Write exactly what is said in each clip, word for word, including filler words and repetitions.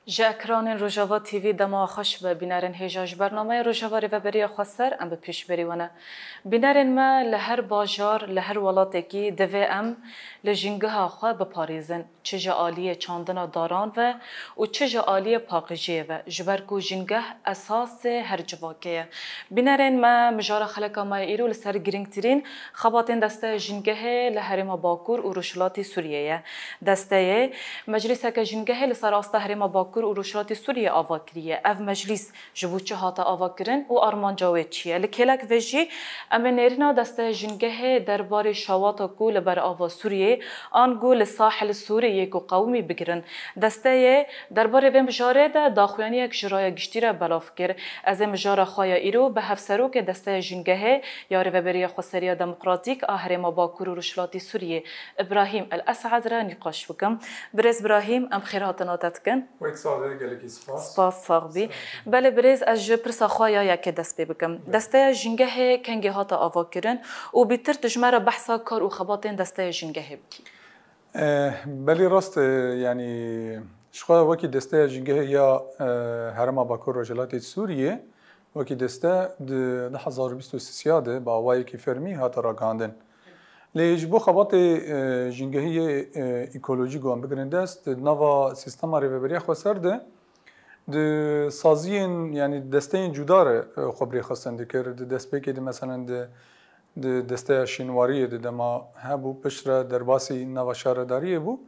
Ji ekranên Rojava T V dema xweş be, bînerên hêja ji bernameya Rojava Rêveberiya Xweser em bi pêşberî we ne. Bînerên me li her bajar, li her welatekî divê em li jingeha xwe biparêzin, çi ji aliyê çandina daran ve û çi ji aliyê paqijiyê ve, ji ber ku jingeh esasê her civakê ye. Bînerên me, mijara xeleka me ya îro li ser girîngtirîn xebatên desteya jingehê li Herêma Bakur û Rojhilatê Sûriyê ye. Desteyê, meclîseke jingehê li ser asta Herêma Bakur û Rojhilatê Sûriyê ava kiriye. Ev meclîs ji bo çi hate avakirin û armanca wê çi ye? Li kêlek ve jî em ê nêrîna desteya jingehê derbarê şawata ku li ber ava Sûriyê, ango li Sahil Sûriyê ku qewimî bigirin. Desteyê derbarê vê mijarê de daxuyaniyek ji raya giştî re belav kir. Ez ê mijara xwe ya îro bi hevserokê desteya jingehê ya Rêveberiya Xweseriya Demokratîk a Herêma Bakur û Rojhilatê Sûriyê, Îbrahîm El Esad re nîqaş bikim. Birêz Îbrahîm, em xêrhatina te dikin. Wek sade, gelekî spas. Spas, sax bî. Belê birêz, ez ji pirsa xwe ya yekê dest pê bikim. Belê. Desteya jingehê kengê hate avakirin û bîtir tu ji me re behsa kar û xebatên desteya jingehê bikî? Eh, belê rast e, yanî ji xwe wekî desteya jingehê ya, eh, Herêma Bakur Rojhilatê Sûriyê, wekî deste di du hezar û bîst û sê de bi awayekî fermî hate ragihandin. Lê ji bo xebatê, e, jingehiyê, e, ekolojî ku em bigirin dest, di nava sîstema rêveberiya xweser de, di saziyên, yanî desteyên cuda re, e, xwe bi rê xistin dikir. Di destpêkê de, meselen, di, di desteya şînwariyê de dema hebû, piştre derbasî nava şaredariyê bû.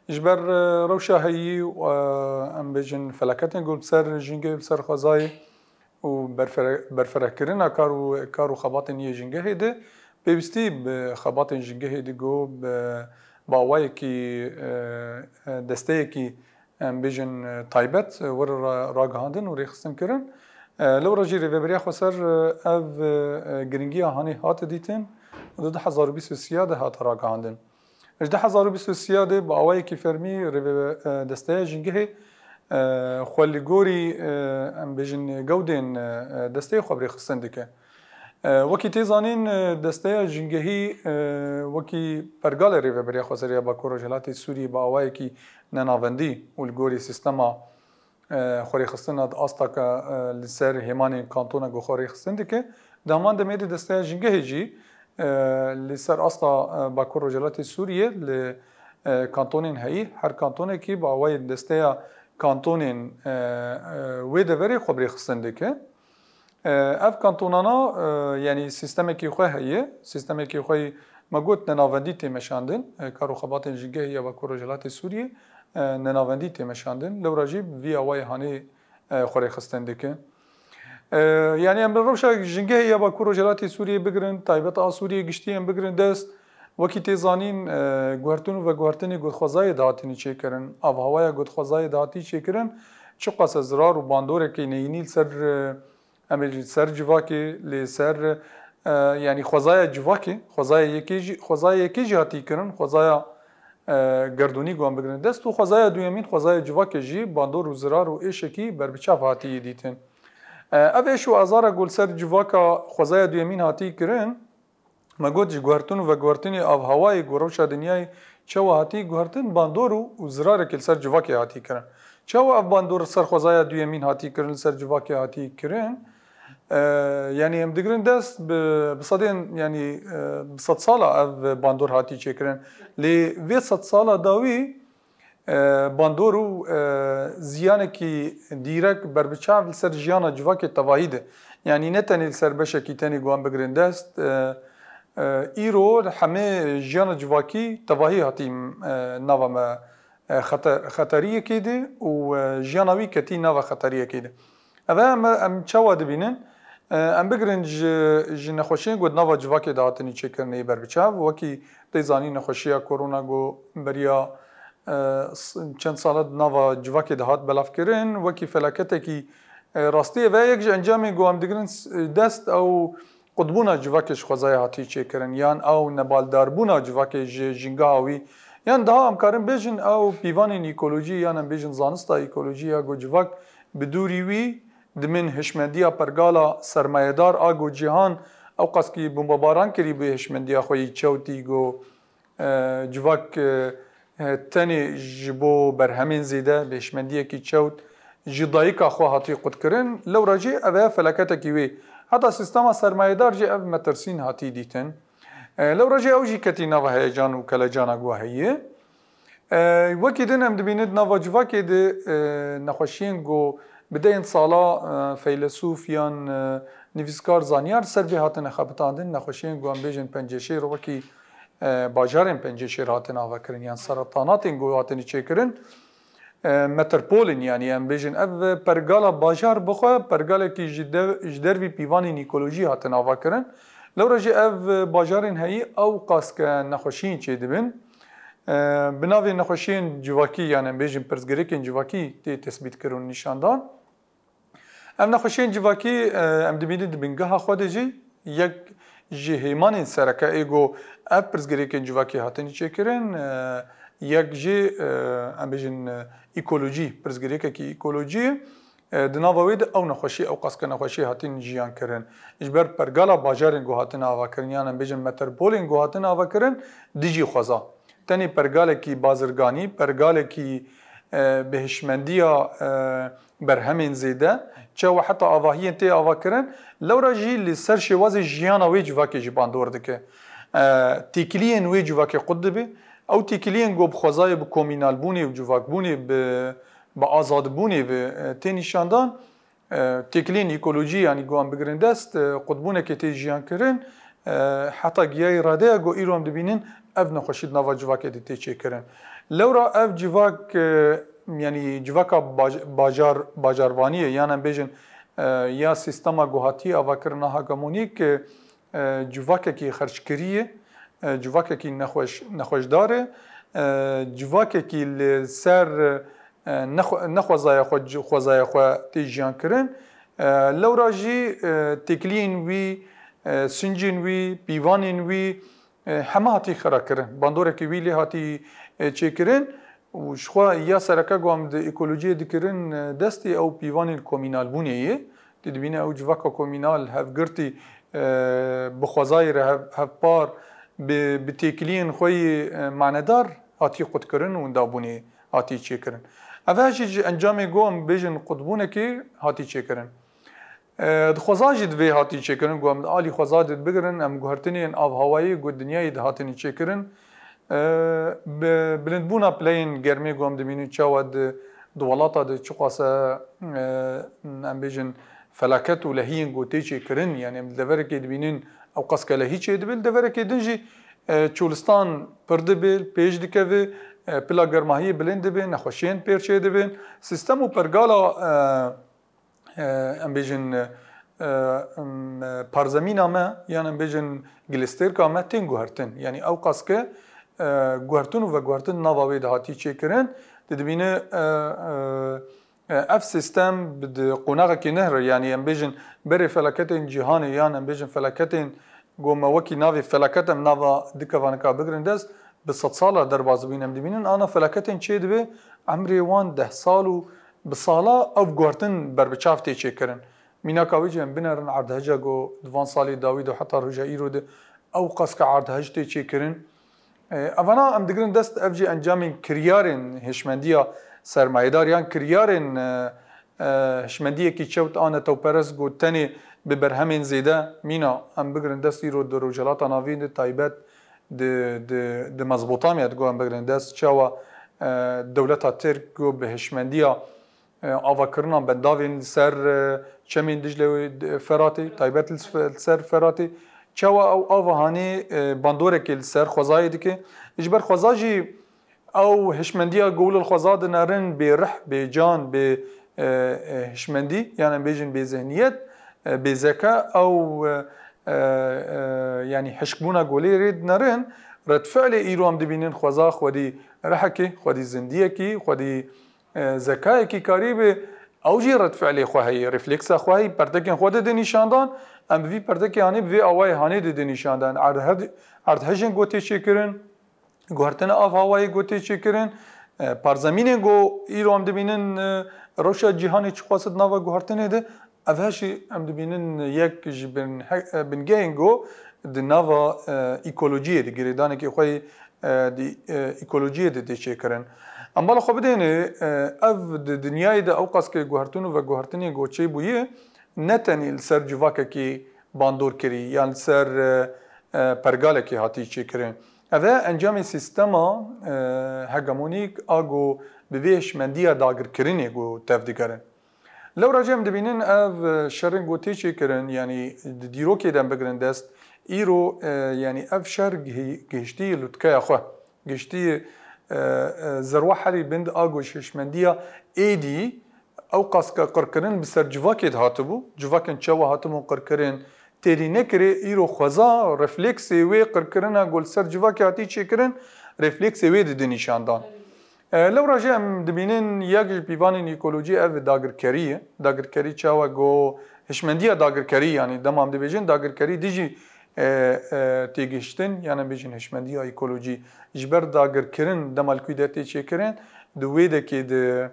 Ji ber, e, rewşa heyî û, e, em bêjin felaketên ku li ser jingehê, li ser xwezayê, û berfere-, berferehkirina kar û, kar û xebatên yê jingehê de, pêwîstî bi xebatên jingehê de ku bi, bi awayekî, e, e, desteyekî, em bêjin, e, taybet, e, were ra-, ragihandin û rêxistin kirin. E, lewra jî Rêveberiya Xweser, e, ev, e, giringiya hanê hate dîtin û di du hezar û bîst û sê de hate ragihandin. Ji du hezar û bîst û sê de bi awayekî fermî rêve, e, desteya jingehê, e, xwe li gorî, e, em bêjin gewdên, e, e, desteyê xwe bi rê xistin dike. E, wekî tê zanîn, e, desteya jingehî, e, wekî pergalê Rêveberiya Xweseriya Bakur Rojhilatê Sûriyê bi awayekî nenavendî û li gorî sîstema e, xwerêxistina di astaka, e, li ser hêmanên kantona ku xwerêxistin dike. Di heman demê de desteya jingehê jî, e, li ser asta, e, Bakur Rojhilatê Sûriyê li, e, kantonên heyî, her kantonekî bi awayê desteya kantonên, e, e, wê deverê xwe bi rê xistin dike. E, ev kantonana, e, yanî sîstemekî xwe heye, sîstemekî xwe yî me got nenavendî tê meşandin, e, kar û xebatên jingehê ya Bakur Rojhilatê Sûriyê, e, nenavendî tê meşandin, lewra jî bi vî awayê hanê, e, xwe rêxistin dike. E, yanî em li rewşa jingehê ya Bakur Rojhilatê Sûriyê bigirin, taybet a Sûriyê giştî em bigirin dest, wekî tê zanîn, e, guhertin û veguhertinê ku di xwezayê de hatînî çêkirin, avhewaya ku di xwezayê de hatî çêkirin, çiqas zirar û bandorekî neyînî li ser, e, em ê li ser civakê, li ser, e, yanî xwezaya civakê, xwezaya yekê jî, xwezaya yekê jî hatî kirin, xwezaya, e, gerdûnî ku em bigirin dest û xwezaya duyemîn, xwezaya civakê jî bandor û zirar û êşekî berbiçav hatiye dîtin. E, ev êş û azara ku li ser civaka xwezaya duyemîn hatî kirin, me got ji guhertin û veguhertinê avhewayê ku rewşa dinyayê çawa hatî guhertin, bandor û, û zirarekê li ser civakê hatî kirin. Çawa ev bandor li ser xwezaya duyemîn hatî kirin, li ser civakê hatî kirin? E, yanî em digirin dest bi, bi sedên, yanî, e, bi sedsala ev bandor hatî çêkirin. Lê vê sedsala dawî, e, bandor û, e, ziyanekî dîrek berbiçav li ser jiyana civakê tevahî de. Yanî ne tenê li ser beşekî tenê ku em bigirin dest, e, e, îro hemê jiyana civakî tevahî hatî, e, nava me, e, xeter-, xeteriyekê de û, e, jiyana wî ketî nava xeteriyekê de. Ev em, em çawa dibînin? E, em bigirin ji, ji nexweşiyên ku di nava civakê de hatinî çêkirinê berbiçav, wekî tê zanîn nexweşiya korona ku beriya, e, s-, çend sala di nava civakê de hat belavkirin, wekî felaketekî, e, rastî ye. Ve yek ji encamên ku em digirin s-, dest ew qutbûna civakê ji xwezayê hatî çêkirin, yan ew nebaldarbûna civakê ji jingeha wî, yan daha em karin bêjin ew pîvanên ekolojî, yan em bêjin zanista ekolojî ya ku civak bi dûrî wî dimên hişmendiya pergala sermayedar a ku cîhan ewqaskî bombebaran kirî bû hişmendiya xwe yî çewtî ku, e, civak, e, E, tenê ji bo berhemên zêde, bi hişmendiyekî çewt ji dayika xwe hatiye qutkirin, lewra jî ev e felaketekî wê. Heta sîstema sermayedar jî ev metirsîn hatiye dîtin. E, lewra jî ew jî ketî nava heyecan û kelecana ku heye. E, wekî din em dibînin di nava civakê de, e, nexweşiyên ku bi deyên sala, e, feylesûf yan, e, nivîskar, zanyar ser vê hatine xebitandin, nexweşiyên ku em bêjin penceşêr wekî, e, bajarên penceşêr hatine avakirin yan seretanatên ku hatine çêkirin, e, metropolên, yanî em bêjin ev pergala bajar bixwe pergalekî ji dev-, ji dervî pîvanên ekolojî hatine avakirin. Lewra jî ev bajarên heyî ew qas ke nexweşiyên çêdibin. E, bi navê nexweşiyên civakî, yan em bêjin pirsgirêkên civakî tê tesbîtkirin û nîşandan. Ev nexweşiyên civakî, e, em dibînin di bingeha xwe de jî yek ji hêmanên sereke ê ku ev pirsgirêkên civakî hatin çêkirin, e, yek jî, e, em bêjin, e, ekolojî, pirsgirêkekî ekolojî, e, di nava wê de ew nexweşî, ew qas ke nexweşî hatin jiyan kirin. Ji ber pergala bajarên ku hatin avakirin, yan em bêjin metropolên ku hatin avakirin, dijî xweza. Tenê pergalekî bazirganî, pergalekî, e, bi hişmendiya, e, berhemên zêde, çawa heta avahiyên tê avakirin, lewra jî li ser şêwazê jiyana wê civakê jî bandor dike. E, têkiliyên wê civakê qut dibe. Ew têkiliyên ku bi xwezayê, bi komînalbûnê û civakbûnê, bi, bi azadbûnê ve, e, tê nîşandan, e, têkiliyên ekolojî, yanî ku em bigirin dest, e, qutbûnekê tê jiyan kirin, e, heta giyayî radeya ku îro em dibînin ev nexweşî di nava civakê de tê çêkirin. Lewra ev civak, e, yanî civaka baj-, bajar, bajarvaniyê, yan em bêjin, e, ya sîstema ku hatiye avakirina hegemonîk, e, e, civakekî xerckirî ye, e, civakekî nexweş-, nexweşdar e, e, civakekî li ser, e, nexwe-, nexwezaya xwe, xwezaya xwe tê jiyan kirin. E, lewra jî, e, têkiliyên wî, e, sincên wî, pîvanên wî, e, heme hatî xira kirin. Bandorekî wî lê hatî, e, çêkirin û ji xwe ya sereke ku em di ekolojiyê dikirin, e, destê ew pîvanên komînalbûnê ye. Tê dibîne ew civaka komînal hevgirtî, e, bi xwezayê re hev-, hevpar, bi, bi têkiliyên xwe yê, e, manedar hatî qutkirin û windabûnê hatî çêkirin. Ev her jî ji encamê ku em bêjin qutbûnekê hatî çêkirin. E, di xweza jî divê hatî çêkirin, ku em di alî xweza de bigirin, em guhertinên avhewayê ku dinyayê dihatin çêkirin, e, bi bilindbûna pileyên germê ku em dibînin çawa di, di welata de çiqas e, e, em bêjin felaket û lehiyên ku tê çêkirin, yanî em li deverekê dibînin ew qas ke lehî çêdibe, li deverekê din jî, e, çolistan pir dibe, pêş dikeve, e, pila germahiyê bilind dibe, nexweşiyên pêr çêdibin. Sîstem û pergala, e, e, em bêjin, e, em, e, parzemîna me, yan em bêjin gilistêrka me tên guhertin. Yanî ew qas ke, e, guhertin û veguhertin nava wê de hatî çêkirin, didibîne, e, e, e, ev sîstem bi di qonaxekî nihre, yanî em bêjin berê felaketên cîhanê, yan em bêjin felaketên ku me wekî navê felaket em nava dikevanika bigirin dest, bi sedsala derbas bûyîn. Em dibînin ana felaketên çê dibe, emrê wan deh sal û bi sala ev guhertin berbiçav tê çêkirin. Mînaka wê jî em binerin erdheja ku di van salê dawî de heta roja îro de ew qas ke erdhej tê çêkirin. E, evana em digirin dest, ev jî encamên kiryarên hişmendiya sermayedar yan kiryarên, e, e, hişmendiyekî çewt a netewperest ku tenê bi berhemên zêde mîna em bigirin dest îro di Rojhilata Navîn de taybet di, di, di Mezopotamya de ku em bigirin dest, çawa, e, dewleta Tirk ku bi hişmendiya, e, avakirina bendavên li ser, e, çemên Diclê û Feratê, taybet li fe-, li ser Feratê, çawa ew ava hanê, e, bandorekê li ser xwezayê dike. Ji ber xweza jî ew hişmendiya ku li xweza dinerin bê rih, bê can, bê, e, e, hişmendî, yan em bêjin bê zihniyet, e, bê zeka, ew, e, e, e, yanî hişkbûna ku lê rê dinerin, redfiilê îro em dibînin xweza xwedî rihekê, xwedî zindiyekî, xwedî, e, zekayekî karî bi, ew jî redfiilê xwe heye, refleksa xwe heye, pertekên xwe dide nîşandan, em bi vî pertekê hanê, bi vê awayê hanê dide nîşandan. Erdhe-, erdhejên ku tê çêkirin, guhertina avhewayê ku tê çêkirin, e, parzemînên ku îro em dibînin, e, rewşa cîhanê çiqas di nava guhertinê de, ev her jî em dibînin yek ji bin he-, e, bingehên ku di nava, e, ekolojiyê de girêdanekî xwe yê, e, di, e, ekolojiyê de tê çêkirin. Em bala xwe bidêne, e, ev di dinyayê de ew qas ke guhertin û veguhertinê ku çêbûye, ne tenê li ser civakekî bandor kirî, yan li ser, e, e, pergalekê hatî çêkirin. Ev e encamê sîstema, e, hegemonîk a ku bi vê hişmendiya dagirkirinê ku tev digerin. Lewra jî em dibînin ev, e, şerên ku tê çêkirin, yanî di dîrokê de em bigirin dest, îro, e, yanî ev şer gihî-, gihiştî lutkeya xwe. Gihiştî, e, e, zerwa herî bin a ku hişmendiya êdî ew qas ke qirkirin bi ser civakê de hatibû. Civakên çawa hatibûn qirkirin, têrî nekirê, îro xweza refleksê wê qirkirina ku li ser civakê hatî çêkirin, refleksê wê dide nîşandan. E, lewra jî em dibînin yek ji pîvanên ekolojî ev dagirkerî ye. Dagirkerî çawa ku hişmendiya dagirkerî, yanî dema em dibêjin dagirkerî dijî, e, e, têgihiştin, yan em bêjin hişmendiya ekolojî, ji ber dagirkirin dema li ku de tê çêkirin, di wê dekê di,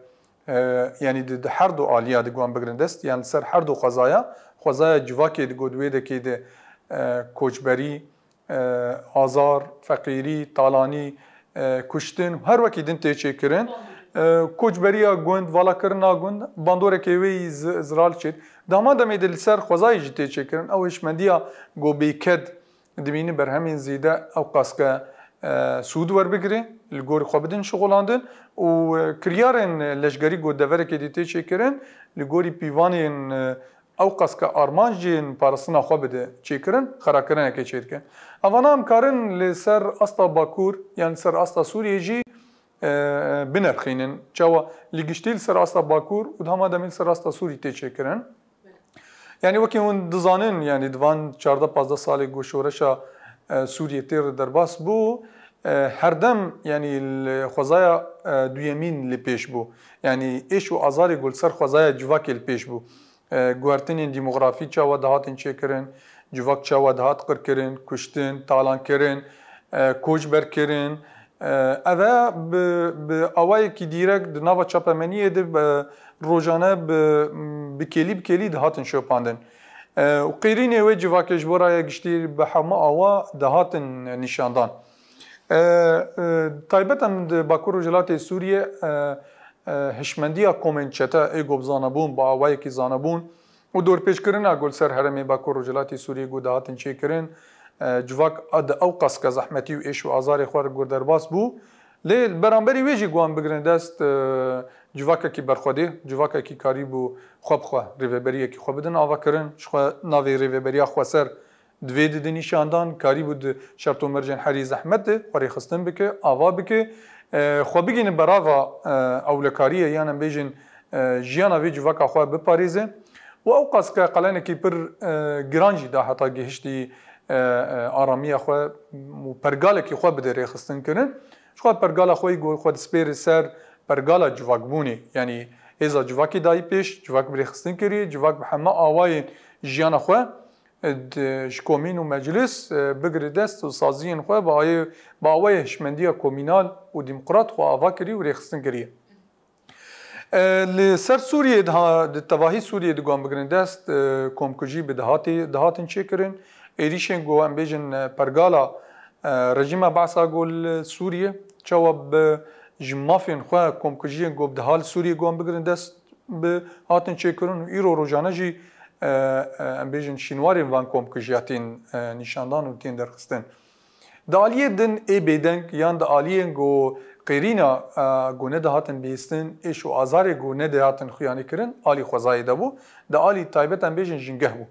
e, yanî di, di her du aliya di ku em bigirin dest, yan li ser her du xwezaya, xwezaya civakê di ku di wê dekê di, e, koçberî, e, azar, feqîrî, talanî, e, kuştin, her wekî din tê çêkirin. E, koçberiya gund, valakirina gund, bandorekê wê yî zi-, ziral çêt. Di hema demê de li ser xwezayê jî tê çêkirin. Ew hişmendiya ku bêked dibînin berhemên zêde ew qas ke, e, sûd werbigire, li gorî xwe bidin şixulandin û, e, kiryarên leşgerî ku deverekê dî tê çêkirin, li gorî pîvanên, e, ew qas ke armancên parastina xwe bide çêkirin, xerakirinekê çêdike. Evana em karin li ser asta Bakur yan li ser asta Sûriyê jî, e, binerxînin. Çawa li giştî li ser asta Bakur û di hema demê li ser asta Sûrî tê çêkirin. Yanî wekî hûn dizanin, yanî di van çardeh pazdeh salê ku şoreşa, e, Sûriyê tê re derbas bû, e, herdem, yanî li xwezaya, e, duyemîn li pêş bû. Yanî êş û azarê ku li ser xwezaya civakê li pêş bû. E, guhertinên demografî çawa dihatin çêkirin, civak çawa dihat qirkirin, kuştin, talankirin, e, koçberkirin. E, ev e bi, bi awayekî dîrek di nava çapemeniyê de bi, rojane bi, bi kêlî bi kêlî dihatin şopandin. E, û qêrînê wê civakê ji bo raya giştî bi hema awa dihatin nîşandan. E, e, taybet em di Bakur Rojhilatê Sûriyê, e, e, hişmendiya komên çete ê ku bi zanebûn, bi awayekî zanebûn û dorpêçkirina ku li ser herêmê Bakur Rojhilatê Sûriyê ku dihatin çêkirin, e, civak a di ew qas ke zehmetî û êş û azarê xwe re ku derbas bû. Lê li beramberî wê jî ku em bigirin dest, e, civakekî berxwedê, civakekî karîbû xwe bi xwe rêveberiyekî xwe bidin avakirin, ji xwe navê rêveberiya xweser di vê de di nîşandan, karîbû di şert û mercên herî zehmet de xwe rêxistin bike, ava bike, e, xwe bigihîne berava, e, ewlekariyê, yan em bêjin, e, jiyana vê civaka xwe biparêze. Û ew qas ke qelenekî pir, e, giran jî da heta gihiştî, e, e, aramiya xwe û pergalekî xwe bide rêxistin kirin. Ji xwe pergala xwe yî ku xwe dispêre ser pergala civakbûnê. Yanî hêza civakê dayî pêş, civak bi rêxistin kiriye, civak bi heme awayên jiyana xwe, e, di, ji komîn û meclis, e, bigire dest û saziyên xwe bi ayê, bi awayê hişmendiya komînal û demokrat xwe ava kirî û rêxistin kiriye. E, li ser Sûriyê diha, di tevahî Sûriyê di wan bigirin dest, e, komkujî bi dihatê, dihatin çêkirin. Êrîşên ku em bêjin, e, pergala, e, rejîma Be'sa ku li Sûriyê, çawa bi ji mafên xwe komkujiyên ku bi diha li Sûriyê ku em bigirin dest bi hatin çêkirin û îro rojane jî, e, e, em bêjin şînwarên van komkujiya tên, e, nîşandan û tên derxistin. Di aliyê din ê bêdeng yan di aliyên ku qêrîna, e, ku nedihatin bihîstin, êş û azarê ku nedihatin xuyanîkirin, alî xwezayê de bû. Di alî taybet em bêjin jingeh bû.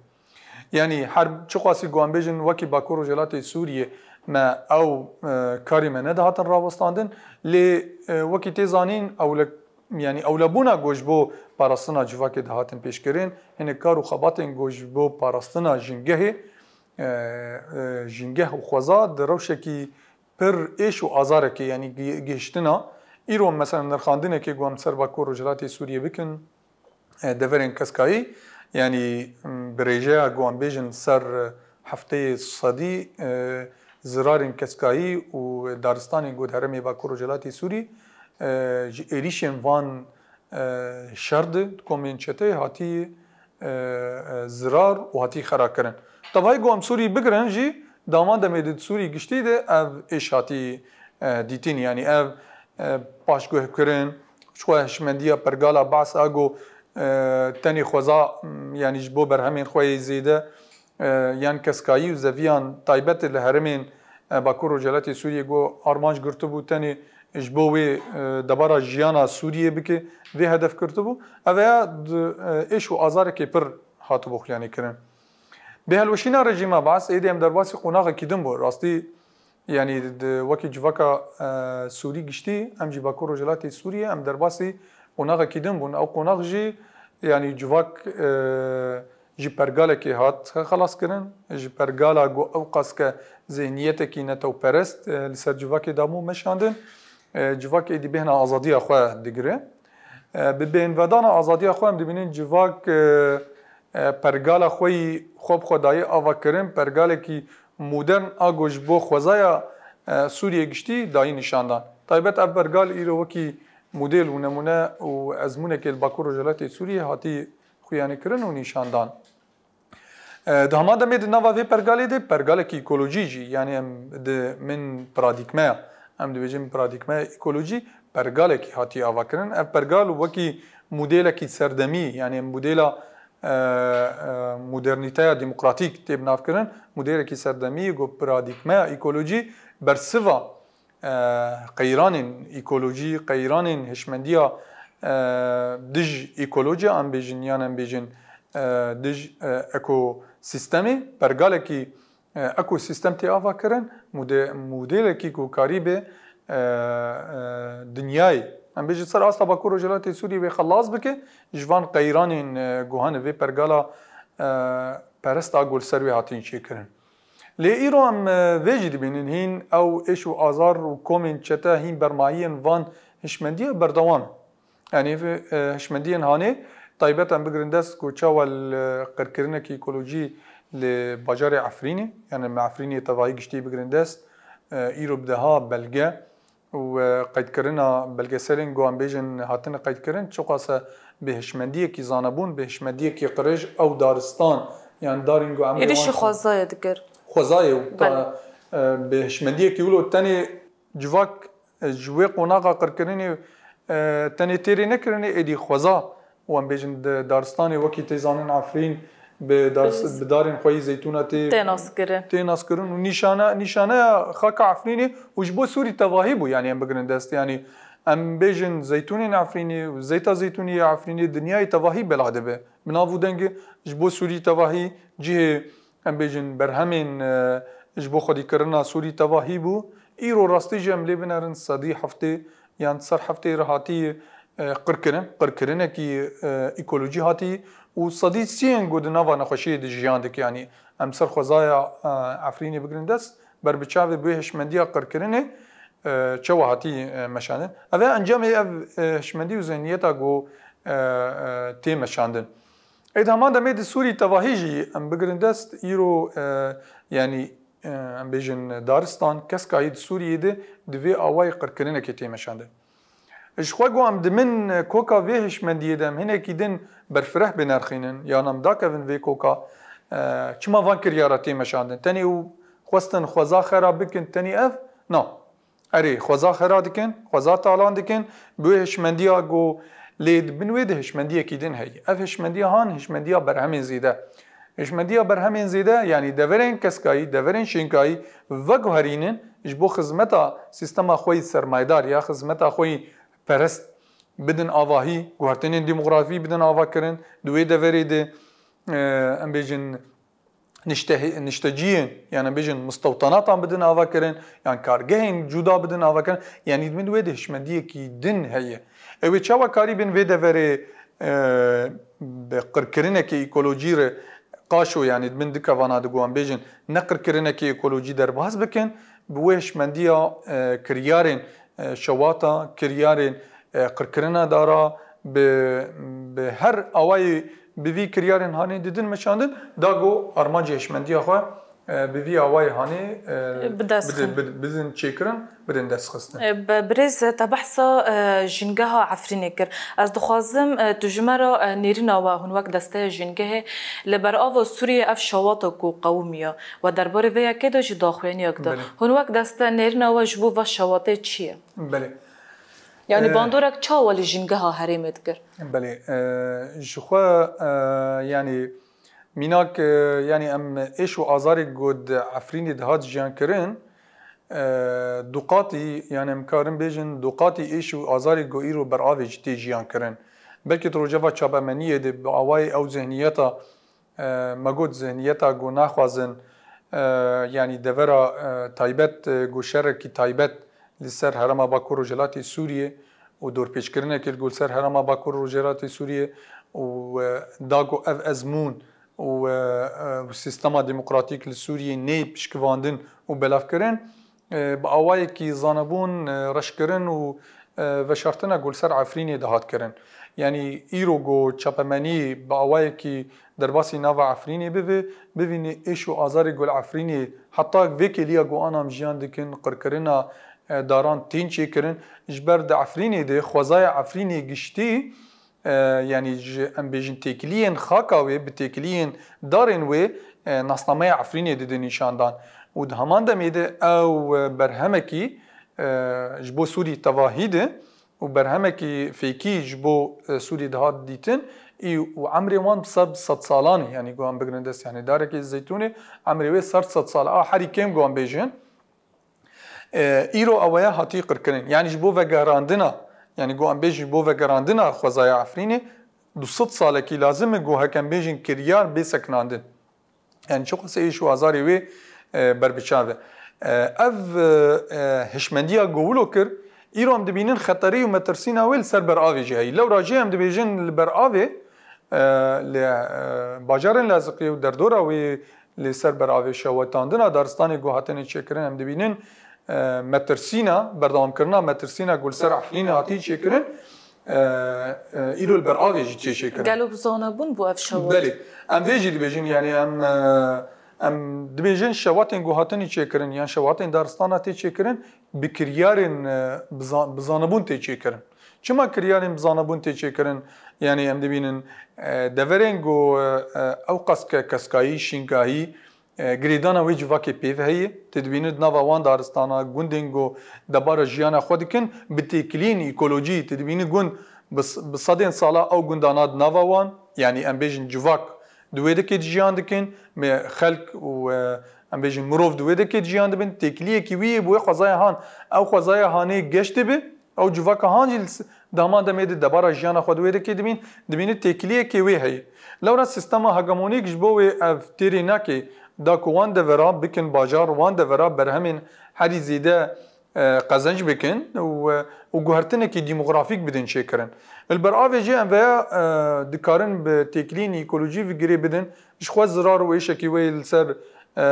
Yanî her çiqasî ku em bêjin wekî Bakur Rojhilatê Sûriyê me ew, e, karê me nedihatin rawestandin, lê, e, wekî tê zanîn ewle-, yanî ewlebûna ku ji bo parastina civakê dihatin pêşkirin, hinek kar û xebatên ku ji bo parastina jingehê, e, e, jingeh û xweza di rewşekî pir êş û azarekê, yanî gi-, gihiştina, îro mesela nirxandinekê ku em ser Bakur Rojhilatê Sûriyê bikin, e, deverên keskayî, yanî, m, bi rêjeya ku em bêjin ser hefteyê sedî, e, zirarên keskayî û daristanên ku di herêmê Bakur Rojhilatê Sûrî, e, ji êrîşên van, e, şer di komên çeteyê hatî, e, e, zirar û hatî xera kirin. Tevayî ku em Sûrî bigirin jî, di hema demê de di Sûrî giştî de ev êş hatî, e, dîtin. Yanî ev, e, paşguhkirin, ji xwe hişmendiya pergala Baas a ku, e, tenê xweza, m, yanî ji bo berhemên xwe yê zêde, e, yan keskayî û zeviyan taybet li herêmên, e, Bakur Rojhilatê Sûriyê ku armanc girtibû tenê ji bo wê, e, debara jiyana Sûriyê bike, vê hedef girtibû. Ev ya di, e, êş û azarekê pir hatibû xuyanîkirin. Bêhilweşîna rejîma Baas êdî em derbasî qonaxekî din bû. Rastî, yanî di, wekî civaka, e, Sûrî giştî, em jî Bakur Rojhilatê Sûriyê, em derbasî qonaxekî din bûn. Ew qonax jî, yanî civak, e, ji pergalekê hat xelas kirin, ji pergala ku ew qaske zihniyetekî netewperest, e, li ser civakê dabû meşandin, e, civak êdî bêhna azadiya xwe digire. E, bi bêhnvedana azadiya xwe em dibînin civak, e, e, pergala xwe yî xwe bi xwe dayê ava kirin, pergalekî modern a ku ji bo xwezaya, e, Sûriyê giştî dayî nîşandan. Taybet ev pergal îro wekî model û nemûne û ezmûnekê li Bakur Rojhilatê Sûriyê hatî xuyanîkirin û nîşandan. E, di hema demê di nava vê pergalê de pergalekî ekolojî jî, yanî em di min paradîgmeya, em dibêjin paradîgmeya ekolojî, pergalekî hatiye avakirin. Ev pergal wekî modêlekî serdemî, yanî modêla, e, e, modernîteya demokratîk tê binavkirin, modêlekî serdemî ku paradîgmeya ekolojî bersiva e, qeyranên ekolojî, qeyranên hişmendiya, e, dij ekolojî, em bêjin, yan em bêjin, e, dij, e, ekosîstemê, pergalekî, e, ekosîstem tê ava kirin, mode-, modêlekî ku karîbe, e, e, dinyayê, em bêjin, ser asta Bakur Rojhilatê Sûriyê wê xelas bike, ji van qeyranên, e, guhanê vê pergala, e, perest a ku li ser wê hatin çêkirin. Lê îro em, e, vê jî dibînin, hîn ew êş û azar û komên çete hîn bermayiyên van hişmendiya berdewam in. Yanî, e, hişmendiyên hanê taybet em bigirin dest ku çawa li qirkirinekî ekolojî li bajarê Efrînê, yanî me Efrînê tevahî giştî bigirin dest, e, îro bi deha belge û, e, qeydkirina belgeselên ku em bêjin hatine qeydkirin, çiqase bi hişmendiyekî zanebûn, bi hişmendiyekî qirêj ew daristan, yan darên ku em ê Êdî wan jî xwezayê dikir. Xwezayê û ta, Belê. e, bi hişmendiyekî wilo tenê civak, e, ji wê qonaxa qirkirinê, e, tenê têrê nekirinê, êdî xweza û em bêjin di daristanê wekî tê zanin Efrîn bi dar-, Biz- bi darên xwe yî zeytûna tê Tê naskirin. tê naskirin û nîşane, nîşaneya xaka Efrînê û ji bo Sûrî tevahî bû, yanî em bigirin dest. Yanî em bêjin zeytûnên Efrînê û zeyta zeytûnî ya Efrînê dinyayê tevahî bela dibe. Bi nav û dengê ji bo Sûrî tevahî cihê, em bêjin, berhemên, e, ji bo xwedîkirina Sûrî tevahî bû. Îro rastî jî em lê binerin sedî heftê yan ser heftê re hatî, e, qirkirin, qirkirinekî, e, ekolojî hatî û sedî sî yên ku di nava nexweşiyê de jiyan dike. Yanî em ser xwezaya, e, Efrînê bigirin dest, ber bi çavê bi wê hişmendiya qirkirinê, e, çawa hatî, e, meşandin. Ev e encamê ev, e, hişmendî û zihniyeta ku, e, e, tê meşandin. Ê di heman demê di Sûrî tevahî jî em bigirin dest, îro, e, yanî, e, em bêjin daristan, keskayî di Sûriyê de di vê awayê qirkirinekê tê meşandin. Ji xwe ku em dimin koka vê hişmendiyê de em hinekî din berfireh binirxînin, yan em dakevin vê koka, e, çima van kiryara tê meşandin? Tenê û xwestin xweza xera bikin, tenê ev? Na. Erê, xweza xera dikin, xweza talan dikin, bi wê hişmendiya ku lê di bin wê de hişmendiyekî din heye. Ev hişmendiya han, hişmendiya berhemên zêde. Hişmendiya berhemên zêde, yanî deverên keskayî, deverên şênkayî veguherînin, ji bo xizmeta sîstema xwe yî sermayedar ya xizmeta xwe yî perest bidin avahî, guhertinên demografî bidin avakirin, di wê deverê de, e, em bêjin, nişte-, nişteciyên, yanî bêjin mistewtanatan bidin avakirin, yan kargehên cuda bidin avakirin, yanî min wê de hişmendiyekî din heye. Ew ê çawa karîbin vê deverê, e, bi qirkirinekê ekolojî re qaşo, yanî min dikevana digo em bêjin, ne qirkirinekê ekolojî derbas bikin, bi wê hişmendiya, e, kiryarên, e, şewata, kiryarên, e, qirkirina dara, bi, bi her awayê bi vî kiryarên hanê didin meşandin, da ku armancê hişmendiya xwe E, bi vî awayê hanê, e, Bi dest bidin, xin. bid-, bidin çêkirin, bidin destxistin. E, bi-, birêz, te behsa, e, jingeha Efrînê kir. Ez dixwazim, e, tu ji me re, e, nêrîna we hûn wek desteya jingehê li berava Sûriyê ev şewata ku qewimiya we derbarê vê yekê de jî daxuyaniyek da. Belê. Hûn wek deste nêrîna we ji bo ve şewatê çi ye? Belê. Yanî E, bandorek çawa li jingeha herêmê dikir? Belê. E, ji xwe, e, yanî mînak, e, yanî em êş û azarê ku di Efrînê dihat jiyan kirin, e, duqatî, yanî em karin bêjin duqatî êş û azarê ku îro beravê jî tê jiyan kirin. Belkî di rojeva çapemeniyê de bi awayê ew zihniyeta, e, me got zihniyeta ku naxwazin, e, yanî devera, e, taybet, e, ku şerekî taybet li ser herêma Bakur Rojhilatê Sûriyê û dorpêçkirinekê li gor ser herêma Bakur Rojhilatê Sûriyê û, e, da ku ev ezmûn û, e, e, sîstema demokratîk li Sûriyê nê pişkivandin û belavkirin, e, bi awayekî zanebûn, e, reşkirin û, e, veşartina ku li ser Efrînê dihat kirin. Yanî îro ku çapemenî bi awayekî derbasî nava Efrînê bibe, bivînî êş û azarê ku li Efrînê heta vê kêliya ku ana em jiyan dikin, qirkirina, e, daran tên çêkirin. Ji ber di Efrînê de xwezaya Efrînê giştî, e, yanî ji, em bêjin, têkiliyên xaka wê, bi têkiliyên darên wê, e, nasnameya Efrînê dide nîşandan. Û di heman demê de ew, e, berhemekî, e, ji bo Sûrî tevahî de û berhemekî fêkî ji bo, e, Sûrî dihat dîtin, î û emrê wan ser bi sed salan e, yanî ku em bigrin dest, yanî darekê zeytûnê emrê wê ser sed sal e. A herî kêm ku em bêjin, e, îro ew ya hatî qirkirin. Yanî ji bo vegerandina, yanî ku em bêjin ji bo vegerandina xwezaya Efrînê, du sed salekî lazim e ku heke em bêjin kiryar bê sekinandin. Yanî çiqas êş û azarê wê, e, berbiçav e. E, ev, e, e, hişmendiya ku wilo kir, îro em dibînin xeterî û metirsîna wê li ser beravê jî heyî. Lewra jî em dibêjin li beravê, e, li, e, bajarên Laziqiyê û derdora wê li ser beravê şewitandina daristanê ku hatine çêkirin, em dibînin, e, metirsîna, berdewamkirina metirsîna ku li ser Efrînê hatî çêkirin, e, e, îro li beravê jî tê çêkirin. Gelo bi zanebûn bû ev şewat? Belê. Em vê jî dibêjin, yanî em, e, em dibêjin şewatên ku hatine çêkirin yan şewatên daristana tê çêkirin, bi kiryarên, e, bi zan-, bi zanebûn tê çêkirin. Çima kiryarên bi zanebûn tê çêkirin? Yanî em dibînin, e, deverên ku, e, e, ew qas ke keskayî, şîngahî, e, girêdana wê civakê pêv heye. Tê dibînin di nava wan daristana gundên ku debara jiyana xwe dikin, bi têkiliyên ekolojî, tê dibînin gund bi s-, bi sedên sala ew gundana di nava wan, yanî em bêjin civak di wê dekê de jiyan dikin, me xelk û, e, em bêjin mirov di wê dekê de jiyan dibin, têkiliyekî wî yê bi wê xwezaya han, ew xwezaya hanê geş dibe, ew civaka han jî li s-, di heman demê de debara jiyana xwe di wê dekê dibîn, dibîne têkiliyekê wê heye. Lewra sîstema hegemonîk ji bo wê ev têrê nake, da ku wan devera bikin bajar, wan devera berhemên herî zêde, e, qezenc bikin û, e, û guhertinekî demografîk bidin çêkirin. Li ber avê jî em veya, e, dikarin bi têkiliyên ekolojî ve girê bidin, ji xwe zirar û êşekî wê li ser, e,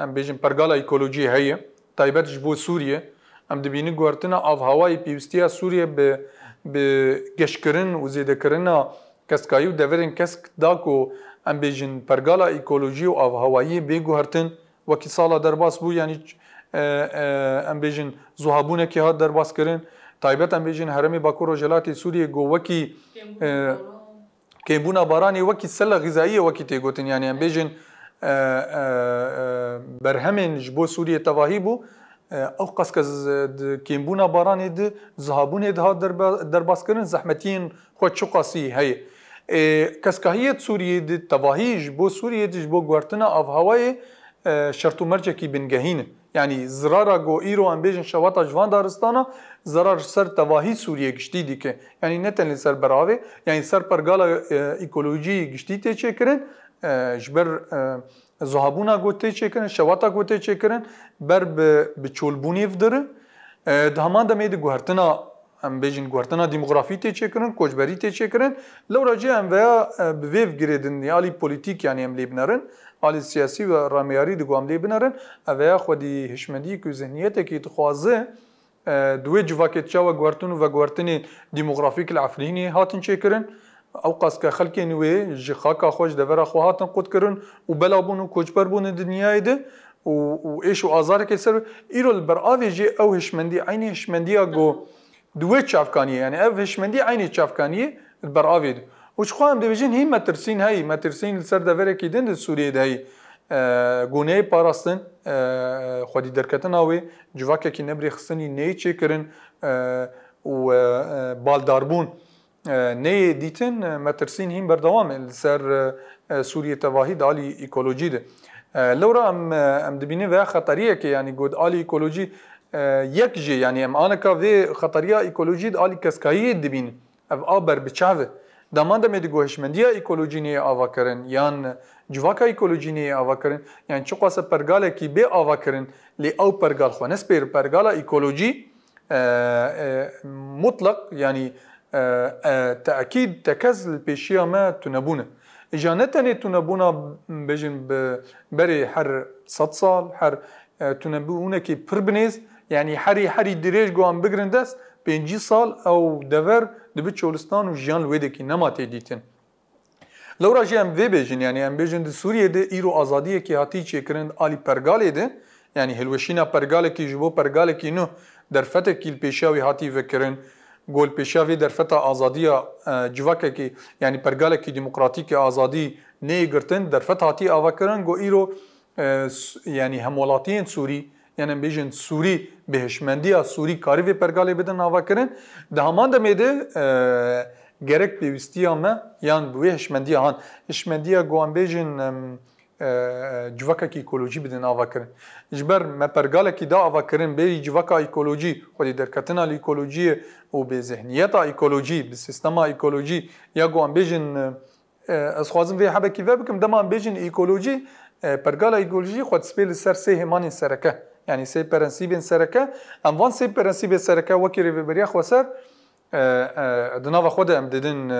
em bêjin pergala ekolojiyê heye. Taybet ji bo Sûriye, em dibînin guhertina avhewayê pêwîstiya Sûriye bi, bi geşkirin û zêdekirina keskayî û deverên kesk da ku em bêjin pergala ekolojî û avhewayiyê bê guhertin, wekî sala derbas bû, yanî, e, e, em bêjin zuhabûnekê hat derbas kirin. Taybet em bêjin herêmê Bakur Rojhilatê Sûriyê ku wekî, e, kêmbûna baranê wekî sela xîzayî ye, wekî tê gotin, yanî em bêjin, e, e, e, berhemên ji bo Sûriyê tevahî bû, e, ew qas ke z-, di kêmbûna baranê di zihabûnê dihat derba-, derbaskirin, zehmetiyên xwe çiqasî heye. E, keskahiyê di Sûriyê di tevahî ji bo Sûriyê di ji bo guhertina avhewayê, e, şert û mercekî bingehîn in. Yanî zirara ku îro em bêjin şewata ji van daristana, zirar ji ser tevahî Sûriyê giştî dike. Yanî ne tenê li ser beravê, yanî ser pergala, e, ekolojî giştî tê çêkirin, e, ji ber, e, zuhabûna ku tê çêkirin, şewata ku tê çêkirin, ber bi, bi çolbûnê ve dirin. E, di heman demê de guhertina, em bêjin, guhertina demografî tê çêkirin, koçberî tê çêkirin. Lewra jî em veya, e, bi vê ve girêdin, alî polîtîk, yanî em lê binerin, alî siyasî ve rameyarî de ku em lê binerin, ev veya xwedî hişmendî ku zihniyetekî dixwaze, e, di wê civakê çawa guhertin û veguhertinê demografîk li Efrînê hatin çêkirin. Ewqas ke xelkên wê ji xaka xwe, ji devera xwe hatin qutkirin û bela bûn û koçber bûn di dinyayê de û, û êş û azareke ser wê. Îro li ber avê jî ew hişmendî, eynî hişmendiya ku di wê çavkaniyê, yani ev hişmendî eynî çavkaniyê li ber avê de. Û ji xwe em dibêjin hîn metirsîn heyî, metirsîn li ser deverekî din di Sûriyê de heyî. E, ku neyê parastin, e, xwedî derketina wê, civakekî nebrêxistinî neyê çêkirin, e, û, e, e, baldarbûn e, neyê dîtin, e, metirsîn hîn berdewam e li ser, e, e, Sûriyê tevahî di alî ekolojî de. E, lewra em, e, em dibînin veya xeteriyekê, yanî got alî ekolojî, e, yek jî, yanî em aneka vê xeteriya ekolojî di alî keskayiyê dibînin. Ev a ber bi çav e. Dema demê di ku hişmendiya ekolojî neyê avakirin, yan civaka ekolojî neyê avakirin, yan çiqas e pergalekî bê avakirin, lê ew pergal xwe nespêr pergala ekolojî, e, e, mutlaq, yanî, e, e, te'kîd tekez li pêşiya me tunebûn e. Îja ne tenê tunebûna, bêjin, bi berê her sed sal, her, e, tunebûnekî pir binêz, yanî herî, herî dirêj ku em bigrin dest, pêncî sal ew dever dibe çolistan û jiyan li wê dekî nema tê dîtin. Lewra jî em vê bêjin, yanî em bêjin di Sûriyê de îro azadiyekî hatî çêkirin alî pergalê de, yanî hilweşîna pergalekî ji bo pergalekî nû derfetekî li pêşiya wî hatî vekirin, ku li pêşiya vê derfeta azadiya, e, civakekî, yanî pergalekî demokratîk ê azadî neyê girtin, derfet hatî avakirin, ku îro e, s-, yanî hemwelatiyên Sûrî, yanî em bêjin Sûrî, bi hişmendiya Sûrî karî vê pergalê bidin avakirin. Di heman demê de, e, gerek pêwîstiya me yan bi wê hişmendiya han, hişmendiya ku em bêjin, em, e, civakekî ekolojî bidin avakirin. Ji ber me pergalekî da avakirin, bêyî civaka ekolojî, xwedî derketina li ekolojiyê û bi zihniyeta ekolojî, bi sîstema ekolojî ya ku em bêjin, e, E, ez xwazim vê hebekî vebikim, dema em bêjin ekolojî, e, pergala ekolojî xwe dispê li ser sê hêmanên sereke. Yanî sê prensîbên sereke. Em van sê prensîbê sereke wekî Rêveberiya Xweser, e, e, di nava xwe de em didin, e,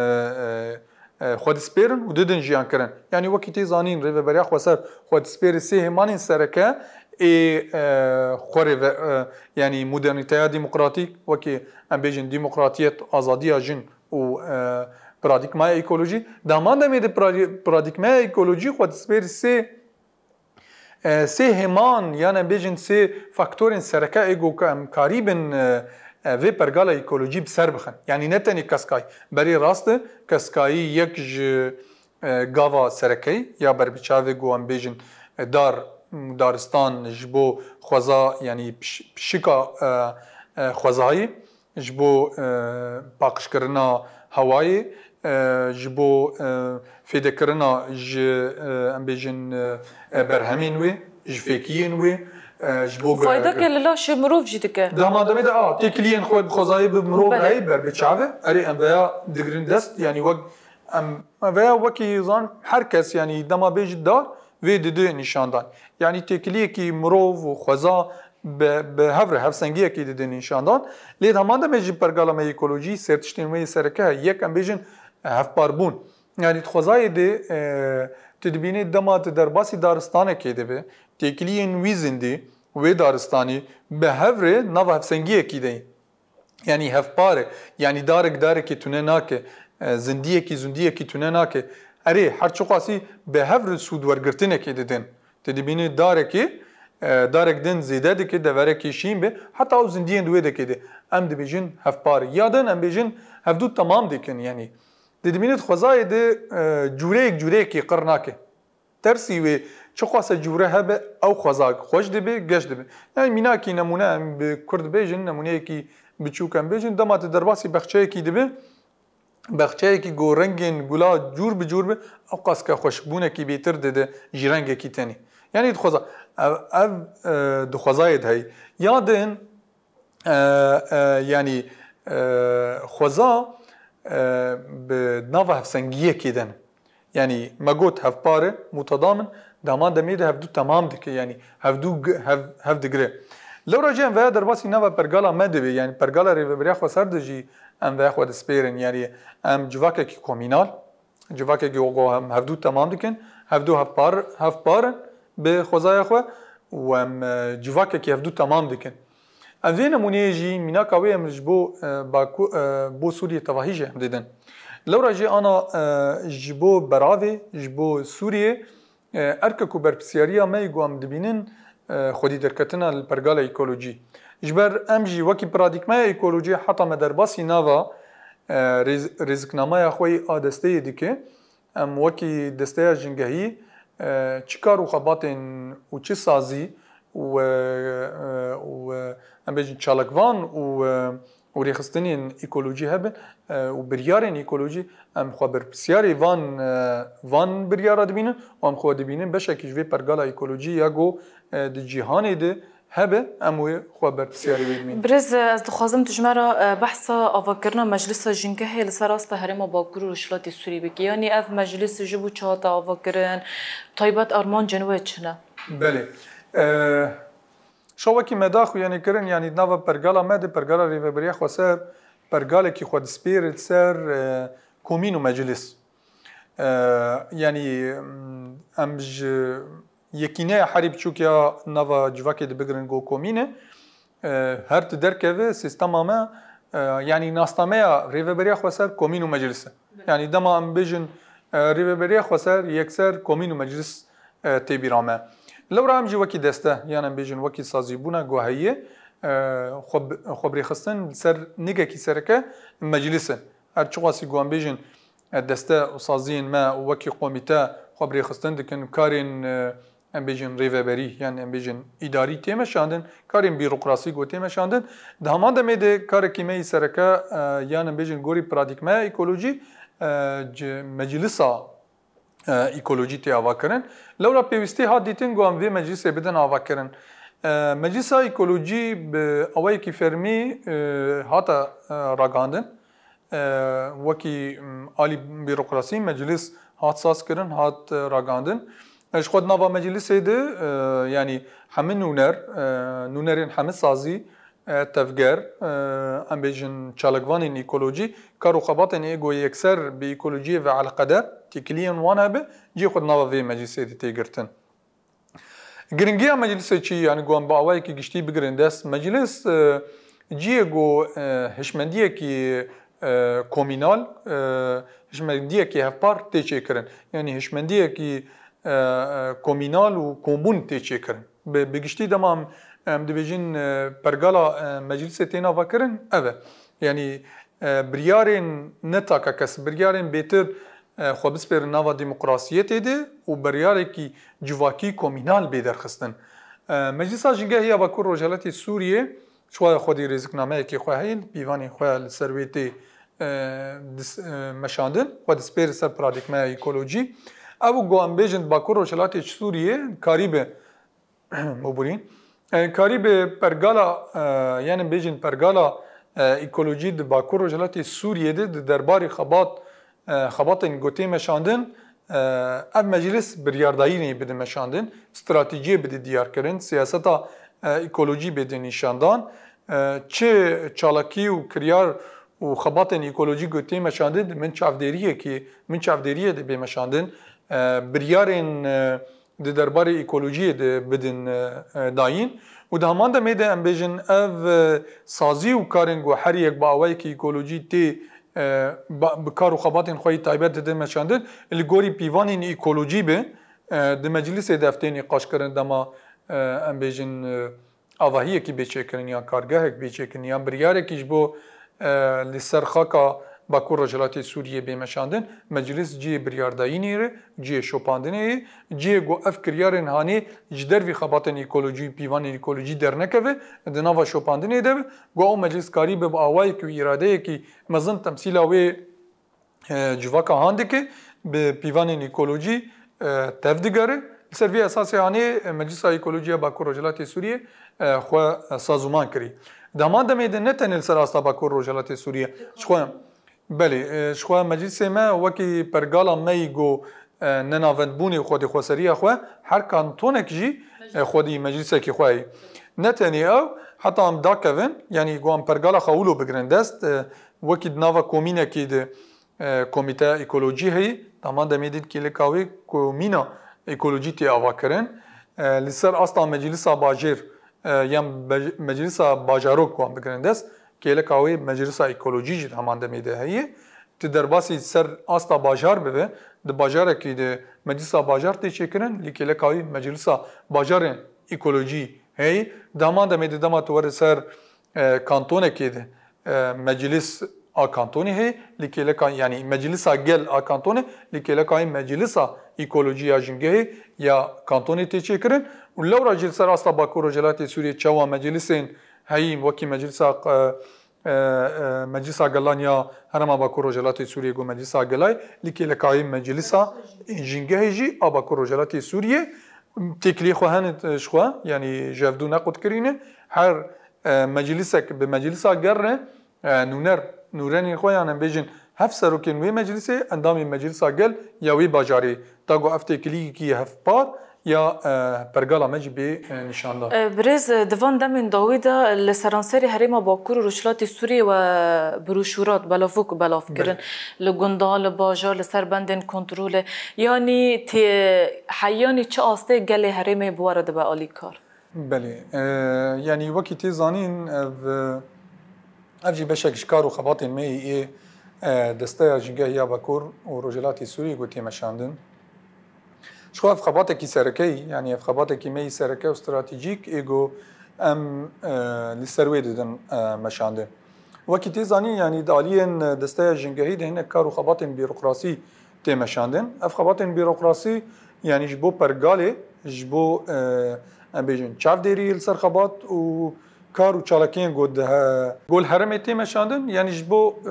e, e, xwe dispêrin û didin jiyan kirin. Yanî wekî tê zanîn Rêveberiya Xweser xwe dispêrê sê hêmanên sereke ê, e, xwe rêve, e, yanî modernîteya demokratîk, wekî em bêjin demokratiyet, azadiya jin, û, e, paradîgmaya ekolojî. Di heman demê de paradi-, paradîgmaya ekolojî xwe dispêrî sê, e, sê hêman, yan em bêjin sê faktorên sereke ê ku em karî bin, e, e, vê pergala ekolojî bi ser bixin. Yanî ne tenê keskayî. Berê rast e, keskayî yek ji, e, gava serekeyî ya berbiçavê ku em bêjin, e, dar, daristan ji bo xweza, yanî piş-, pişika, e, e, xwezayî. Ji bo, e, paqijkirina hewayê, e, ji bo, e, fêdekirina ji, e, em bêjin, e, e, berhemên wê, ji fêkiyên wê, e, ji bo Faydeke li laşê mirov jî dike. Di hema demê de, a, têkiliyên xwe bi xwezayê bi mirov Belê. Heyî ber bi çav e. Erê, em veya digirin dest, yanî wek em, em veya wekî zan her kes, yanî dema bêjî dar, vê dide nîşandan. Yanî têkiliyekî mirov û xweza bi, bi hev re hevsengiyekî dide nîşandan. Lê di heman demê ji pergala me ekolojî sê tiştên wê yê sereke heye. Yek em bêjin hevparbûn. Yanî di xwezayê de, e, tu dibînî dema tu derbasî daristanekê dibe, têkiliyên wî zindî, wê daristanî bi hev re nava hevsengiyekî de ye. Yanî hevpar e. Yanî darek darekê tune nake. E, zindiyekî zundiyekî tune nake. Erê, her çiqasî bi hev re sûdwergirtinekê didin. Tu dibînî darekê, e, darek din zêde dike, deverekê şîn be, heta ew zindiyên di wê dekê de. Em dibêjin hevpar e. Ya din em bêjin hevdû temam dikin, yanî. Tu dibînî di xwezayê de, e, cûreyek cûreyekî qir nake. Tersî wê, çiqas e cûre hebe, ew xwezak xweş dibe, geş dibe. Yanî mînakî nemûne em bi kurd bêjin, nemûneyekî biçûk em bêjin, dema tu derbasî bexçeyekî dibe, bexçeyekî ku rengên gula cûr bi cûr be, ewqas ke xweşikbûnekî bêtir dide ji rengekî tenê. Yanî dixweza, ev, ev, e, di xwezayê de heye. Ya din, e, e, yanî, e, xweza, e, bi nava hevsengiyekê de ne. Yanî me got hevpar e, mutedam in, di heman demê de hevdû temam dike, yanî hevdû gi-, hev, hev digire. Lewra jî em veya derbasî nava pergala me dibe, yanî pergala Rêveberiya Xweser de jî em veya xwe dispêrin, yanî em civakekî komînal, civakekî ku em hevdû temam dikin, hevdû hevpar, hevpar in bi xwezaya xwe û em, e, civakekî hevdû temam dikin. Em vê nemûneyê jî, mînaka wê em ji bo, e, Baku-, e, bo Sûriyê tevahî jî em didin. Lewra jî ana e, ji bo beravê, ji bo Sûriyê, e, erkek û berpirsiyariya me yê ku em dibînin, e, xwedî derketina li pergala ekolojî. Ji ber em jî wekî paradîgmaya ekolojiyê heta me derbasî nava e, rêz- rêziknameya xwe yê a desteyê dike. Em wekî desteya jingehî e, çi kar û xebatên û çi sazî û, e, e, û, e, em bêjin çalakvan û, e, û rêxistinên ekolojî hebin, e, û biryarên ekolojî, em xwe berpirsiyarê van, e, van biryara dibînin û em xwe dibînin beşekî ji vê pergala ekolojî ya ku, e, di cîhanê de hebe, em wê xwe berpirsiyarê wê bibînin. Birêz, ez dixwazim tu ji me re, e, behsa avakirina Meclisa Jingehê li ser asta herêma Bakur û Rojhilatê Sûrî bikî. Yanî ev meclis ji bo çi hate avakirin, taybet armancên wê çi ne? Belê. E, şo wekî me daxuyanî kirin, yanî di nava pergala me de, pergala Rêveberiya Xweser, pergalekî xwe dispêre ser, e, komîn û meclis. E, yanî, em, em ji yekîneya herî biçûk ya nava civakê dibigirin ku komîn e. E, her tu derkeve sîstema me, e, yanî nasnameya Rêveberiya Xweser komîn û meclis e. Yanî dema em bêjin, e, Rêveberiya Xweser yekser komîn û meclis, e, tê bîra me. Lewra em jî wekî deste, yan em bêjin wekî sazîbûna ku heye, e, xwe bi-, xwe birêxistin li ser nigekî sereke meclis in. Her çiqasî ku em bêjin, e, deste û saziyên me û wekî komîte xwe birêxistin dikin, karên, e, em bêjin rêveberî, yan em bêjin îdarî tê meşandin, karên bîrokrasî ku tê meşandin. Di heman demê de karekî me yî sereke, e, yan em bêjin gorî paradîgmeya ekolojî, e, ci meclisa, e, ekolojî tê avakirin. Lewra pêwîstî hat dîtin ku em vê meclisê bidin avakirin. E, meclisa ekolojî bi awayekî fermî, e, hate, e, ragihandin. E, wekî, m, alî bîrokrasî meclis hat sazkirin, hat, e, ragihandin. E, ji xwe di nava meclisê de, e, yanî hemî nûner, e, nûnerên hemî sazî, e, tevger, e, em bêjin çalakvanên ekolojî, kar û xebatên ê ku yekser bi ekolojiyê ve eleqeder, têkiliyên wan hebe, cihê xwe di nava vê meclisê de tê girtin. Giringiya meclisê çi ye? Yanî ku em bi awayekî giştî bigirin dest. Meclis, e, cihê ku, e, hişmendiyekî, e, komînal, e, hişmendiyekî hevpar tê çêkirin. Yanî hişmendiyekî, e, e, komînal û kombûn tê çêkirin. Bi, bi giştî dema em, em dibêjin, e, pergala, e, meclisê tê nava kirin, ev e. Yanî, e, biryarên ne takekes, biryarên bêtir, e, xwe bispêrin nava demokrasiyetê de û biryarekî civakî komînal bê derxistin. E, Meclisa Jingehî ya Bakur Rojhilatê Sûriyê ji xwe xwedî rêziknameyekê xwe heye, pîvanên xwe li ser wê tê, e, dis-, e, meşandin, xwe dispêre ser paradîgmeya ekolojî. Ew ku em bêjin Bakur Rojhilatê Sûriyê karîbe Bûbûrî. E, karî bi pergala, e, yanî bêjin pergala, e, ekolojî di Bakur Rojhilatê Sûriyê de di derbarê xebat, e, xebatên ku tê meşandin, e, ev meclis biryardayînê bide meşandin, stratejiyê bide diyarkirin, siyaseta, e, ekolojî bide nîşandan, e, çi çalakî û kiryar û xebatên ekolojî ku tê meşandin di min çavdêriyekê, min çavdêriyê de bê meşandin, e, biryarên, e, di derbarê ekolojiyê de bidin, e, e, dayîn. Û di heman demê de em bêjin ev, e, sazî û karên ku her yek bi awayekî ekolojî tê, e, ba-, bi kar û xebatên xwe yî taybet dide meşandin, li gorî pîvanên ekolojî be, e, di meclisê de ev tê nîqaşkirin dema, e, em bêjin, e, avahiyekî bê çêkirin, yan kargehek bê çêkirin, yan biryarekî ji bo, e, li ser xaka Bakur Rojhilatê Sûriyê bê meşandin, meclis cihê biryardayînê ye, cihê şopandinê ye, cihê ku ev kiryarên hanê ji dervî xebatên ekolojî, pîvanên ekolojî dernekeve, di nava şopandinê de be, ku ew meclis karî be bi awayekî û îradeyekî mezin temsîla wê e, civaka han dike, bi pîvanên ekolojî, e, tev digere. Li ser vê esasê hanê, e, Meclisa Ekolojî ya Bakur Rojhilatê Sûriyê, e, xwe, e, sazûman kirî. Di heman demê de ne tenê li ser asta Bakur Rojhilatê Sûriyê, ji xwe, belê, e, ji xwe meclisê me wekî pergala me yî ku, e, nenavendbûnê û xwedîxweseriya xwe, her kantonek jî, e, xwedî meclisekî xwe ye. Ne tenê ew, heta em dakevin, yanî ku em pergala xwe wilo bigirin dest, e, wekî di nava komînekê de, e, komîteya ekolojî heye, di heman demê de kêleka wê komîna ekolojî tê avakirin. E, li ser asta meclisa bajêr, e, yan bej-, meclisa bajarok wan bigirin dest, kêleka wê meclisa ekolojî jî di heman demê de heye. Tu derbasî ser asta bajar bibe, di bajarekî de meclisa bajar tê çêkirin, li kêleka wî meclisa bajarên ekolojî heye. Di heman demê de dema tu were ser, e, kantonekê de, e, meclis a kantonê heye, li kêleka, yanî meclisa gel a kantonê, li kêleka wî meclisa ekolojî ya jingehê ya kantonê tê çêkirin û lewra jî li ser asta Bakur Rojhilatê Sûriyê çawa meclisên heyî wekî meclisa, e, e, e, Meclisa Gelan ya Herêma Bakur Rojhilatê Sûriyê, got Meclisa Gelay, li kêleka wî Meclisa Jingehê jî a Bakur Rojhilatê Sûriyê têkiliyê xwe hene, e, ji xwe, yanî ji hevdû nequt kirîne. Her, e, meclisek bi Meclisa Gel re, e, nûner, nûrenên xwe, yan em bêjin hevserokên wê meclisê, endamên Meclisa Gel ya wê bajarê, da ku ev têkiliyekî hevpar ya, e, pergala me jî bê, e, nîşandan. E, birêz, e, di van demên dawî de li seranserê Herêma Bakur û Rojhilatê Sûriyê we broşûrat, belavok belav kirin. Belê. Li gundan, li bajar, li ser bendên kontrolê. Yanî tê heyanî çi astê gelê herêmê bi we re dibe alîkar? Belê. E, yanî wekî tê zanîn, ev, ev jî beşek ji kar û xebatên me yê, e, Desteya Jingehî ya Bakur û Rojhilatê Sûriyê got tê meşandin. Ji xwe ev xebatekî sereke ye, yanî ev xebatekî me yî sereke û stratejîk ê ku em, e, li ser wê didin, e, meşandin. Wekî tê zanîn, yanî di aliyên Desteya Jingehî de hinek kar û xebatên bîrokrasî tê meşandin. Ev xebatên bîrokrasî, yanî ji bo pergalê, ji bo, e, em bêjin çavdêrî li ser xebat û kar û çalakiyên ku di he-, ku li herêmê tê meşandin, yanî ji bo, e,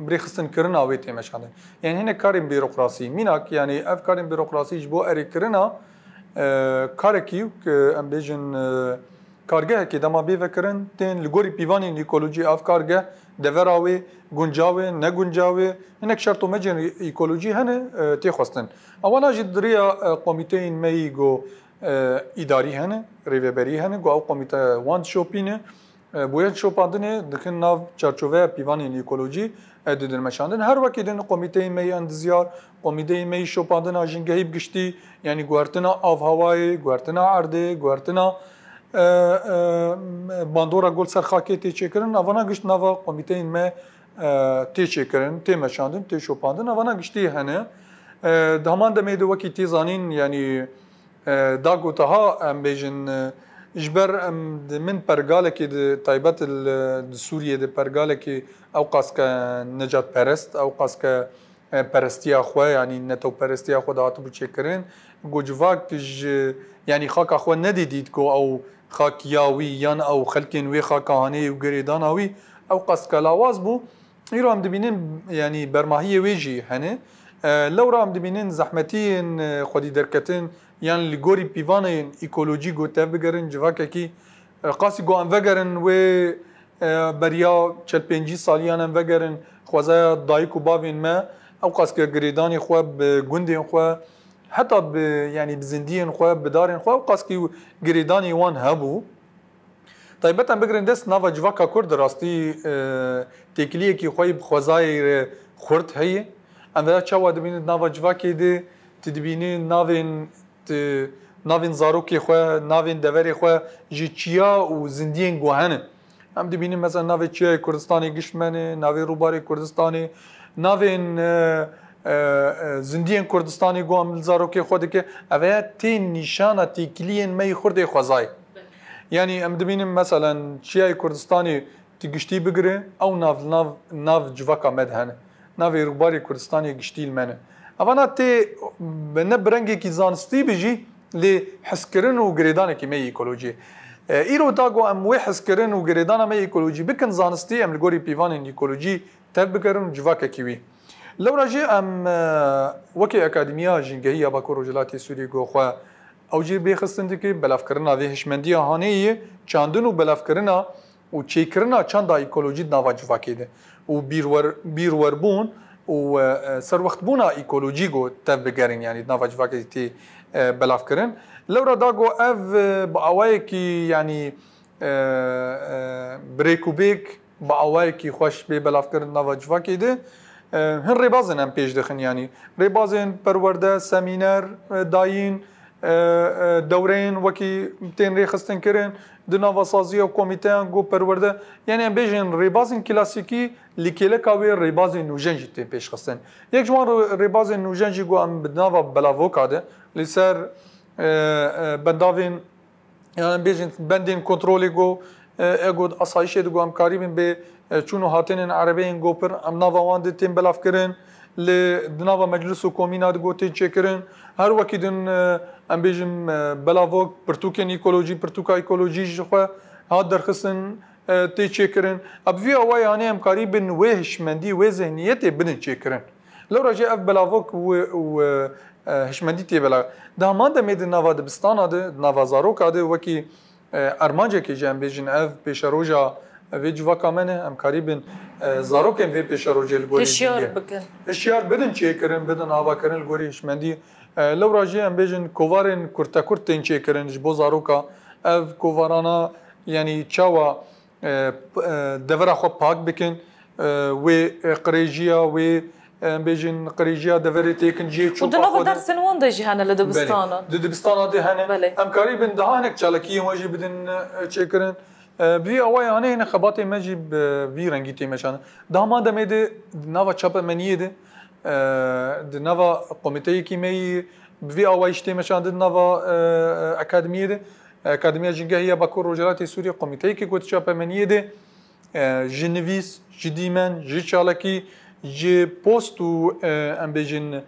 birêxistinkirina wê tê meşandin. Yanî hinek karên bîrokrasî, mînak, yanî ev karên bîrokrasî ji bo erêkirina, e, karekî ku em bêjin, e, kargehekê dema bê vekirin, tên li gorî pîvanên ekolojî ev kargeh devera wê, gunca wê, negunca wê, hinek şert û mecên ekolojî hene, e, tê xwestin. Ewana jî di riya, e, komîteyên me yî ku, e, îdarî hene, rêveberî hene, ku ew komîte wan dişopîne, e, bo yek şopandinê dixin nav çarçoveya pîvanên ekolojî, e, didin meşandin. Her wekî din komîteyên me yî endizyar, komîteyên me yî şopandina jingehî bi giştî, yanî guhertina avhewayê, guhertina erdê, guhertina, e, e, bandora ku li ser xakê tê çêkirin, evana gişt nava komîteyên me, e, tê çêkirin, tê meşandin, tê şopandin, evana giştî hene. E, di heman demê de wekî tê zanîn, yanî, e, da ku teha em bêjin, e, ji ber em di min pergalekê di taybet li, di Sûriyê de pergalekê ewqas ke necatperest, ewqas ke, e, perestiya xwe, yanî netewperestiya xwe dihatibû çêkirin. Ku civak ji, yanî xaka xwe nedîdît ku ew xak ya wî yan ew xelkên wê xaka hanê û girêdana wî, ewqas ke lawaz bû. Îro em dibînin, yanî bermahiyê wê jî hene. E, lewra em dibînin zehmetiyên, e, xwedî derketin yan li gorî pîvanên ekolojî ku tev bigerin civakekî, e, qasî ku em vegerin wê, e, beriya çel pêncî saliyan em vegerin xwezaya dayik û bavên me, ewqas ke girêdanê xwe bi gundên xwe, heta bi, yanî bi zindiyên xwe, bi darên xwe, ewqas kî girêdanê wan hebû. Taybet em bigirin dest nava civaka Kurd di rastî, e, têkiliyekî xwe yî bi xwezayê re xurt heye. Em vêya çawa dibînin di nava civakê de, tu dibînî navên, tu navên zarokê xwe, navên deverê xwe ji çiya û zindiyên ku hene. Em dibînin mesela navê Çiyayê Kurdistanê gişt me ne, navê Rûbarê Kurdistanê, navên, e, e, e, zindiyên Kurdistanê ku em li zarokê xwe dike, ev heye tê nîşana têkiliyên me yî xurt ê xwezayê. Yanî em dibînin meselen Çiyayê Kurdistanê tu giştî bigire, ew nav, nav, nav civaka me de hene. Navê Rûbarê Kurdistanê giştî li me ne. Evana tê bi ne bi rengekî zanistî bi jî lê hezkirin û girêdanekî me yî ekolojiyê. E, îro da ku em wê hezkirin û girêdana me yî ekolojî bikin zanistî, em li gorî pîvanên ekolojî tev bigerin û civakekî wî. Lewra jî em, e, wekî Akademiya Jîngehî ya Bakur Rojhilatê Sûriyê ku xwe ew jî bê xistin dike, belavkirina vê hişmendiya hanê yê, çandin û belavkirina û çêkirina çanda ekolojî di nava civakê de û bîrwer-, bîrwerbûn û, e, e, serwextbûna ekolojî ku tev bigerin, yanî di nava civakê de tê, e, belavkirin. Lewra da ku ev, e, bi awayekî, yanî, e, e, bi rêk û bêk, bi awayekî xweş bê belavkirin di nava civakê de, e, hin rêbazên em pêş dixin, yanî rêbazên perwerde, semîner, e, dayîn, e, dewreyên wekî tên rêxistin kirin, di nava saziya û komîteyan ku perwerde, yanî em bêjin rêbazên klasîkî li kêleka wê rêbazên nûjen jî tên pêşxistin. Yek ji wan rê-, rêbazên nûjen jî ku em bi nava belavoka de li ser, e, e, bendavên, yan em bêjin bendên kontrolê ku, e, e, ku asayîşê de ku em karîbin bê, e, çûn û hatinên erebeyên ku pir em nava wan de tên belavkirin, li di nava meclis û komîna de ku tên çêkirin. Her wekî din, e, em bêjin, e, belavok, pirtûkên ekolojî, pirtûka ekolojî ji xwe hat derxistin, e, tê çêkirin. Bi vî awayê hanê em karîbin wê hişmendî, wê zihniyetê bidin çêkirin. Lewra jî ev belavok û, û, e, hişmendî tê bela. Di heman demê di nava dibistana de, di nava zaroka de wekî, e, armancekê jî em bêjin ev pêşeroja vê civaka me ne, em karîbin, e, zarokên vê pêşerojê li gorî Hişyar jîngeh bikin. Hişyar bidin çêkirin, bidin avakirin li gorî hişmendî. E, lewra jî em bêjin kovarên kurtekurt tên çêkirin ji bo zaroka. Ev kovarana, yanî çawa, e, p-, e, devera xwe pak bikin, e, wê, e, qirêjiya, wê, e, em bêjin qirêjiya deverê têkin cihê Û di çûpa nava xwe de. Dersên wan de jî hene li Belê. Dibistana. Di dibistana de hene. Belê. Em karîbin daha hinek çalakiyên we jî bidin, e, çêkirin. E, bi vî awayê hanê hene xebatê me jî bi vî rengî tê meşandin. Daha ma demê de di nava çapemeniyê de, e, di nava komîteyekî me yî bi vî awayî jî tê meşandin di nava, e, akademiyê de. Akademiya Jîngehî ya Bakur Rojhilatê Sûriyê komîteyekî ku di çapemeniyê de, e, ji nivîs, ji dîmen, ji çalakî, ji post û, e, em bêjin,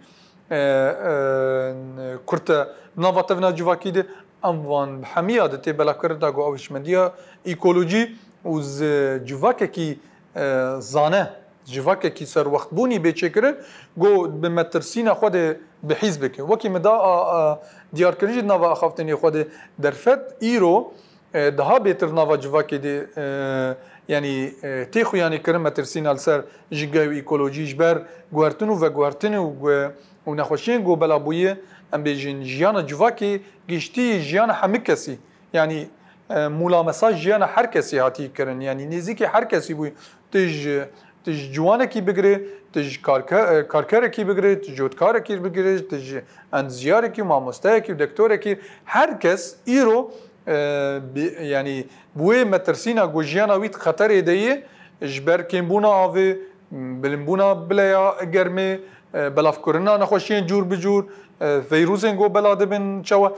e, e, kurte nava tevna civakî de em van bi hemiya de tê belavkirin da ku ew hişmendiya ekolojî û zi civakekî, e, zane, civakekî serwextbûnî bê çêkirin, ku bi metirsîna xwe de bihîz bike. Wekî min da, a, a, diyarkirin jî di nava axaftinê xwe de derfet îro, e, daha bêtir nava civakê de, e, yanî, e, tê xuyanî kirin metirsîna li ser jîngeh û ekolojî ji ber guhertin û veguhertin û gu-, û nexweşiyên ku bela bûye, em bêjin jiyana civakê giştî jiyana hemî kesî. Yanî, e, mûlamesa jiyana her kesî hatî kirin. Yanî nêzîkî her kesî bûye. Tu ji, tu ji ciwanekî bigire, tu ji karke-, e, karkerekî bigire, tu ji cotkarekî bigire, tu ji endizyarekî, mamosteyekî, doktorekî, her kes îro, e, bi, yanî bi wê metirsîna ku jiyana wî di xeterê de ye, ji ber kêmbûna avê, bilinbûna bileya germê, e, belavkirina nexweşiyên cûr bi cûr, e, veyrûsên ku bela dibin çawa.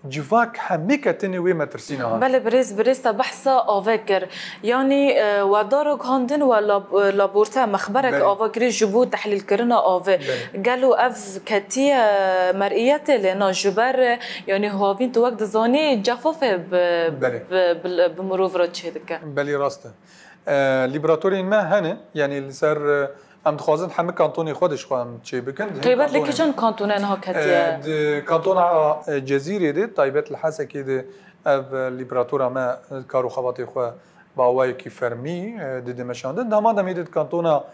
Civak hemî ketinê wê metirsîna hat. Belê birêz, birêz te behsa ave kir. Yanî, e, we da raghandin we lab-, e, laborte, mexberek Belê. Ava kirî ji bo tehlîlkirina avê. Belê. Gelo ev ketiye mer'iyetê lê na ji ber, e, yanî havîn tu wek dizanî cefafê bi, Belê. Bi, bi, bi mirov re çêdike? Belê rast e. E, lîbratorên me hene, yanî li ser, e, em dixwazin hemî kantonê xwe de ji xwe em çê bikin. Di hemî Taybet li kantonê kîjan kantone niha ketiye? E, di kantona, e, Cezîrê de, taybet li Hesekê de ev, e, lîbratora me, e, kar û xebatê xwe bi awayekî fermî, e, dide meşandin. Di heman demê de di kantona,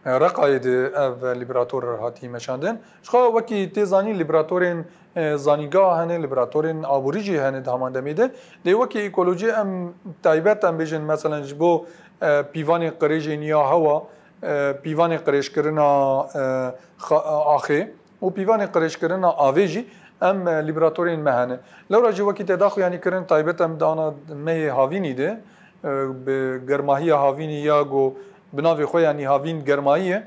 e, Reqayê de ev lîbrator hatî meşandin. Ji xwe wekî tê zanîn lîbratorên, e, zanîngeha hene, lîbratorên aborî jî hene di heman demê de. Lê wekî ekolojî em taybet em bêjin, meselen ji bo, e, pîvanê qirêjên ya hewa, e, pîvanê qirêjkirina, e, xa-, axê û pîvanê qirêjkirina avê jî em, e, lîbratorên me hene. Lewra jî wekî te daxuyanî kirin, taybet em di ana mehê havînî de, e, bi germahiya havînî ya ku bi navê xwe yanî havîn germayî ye,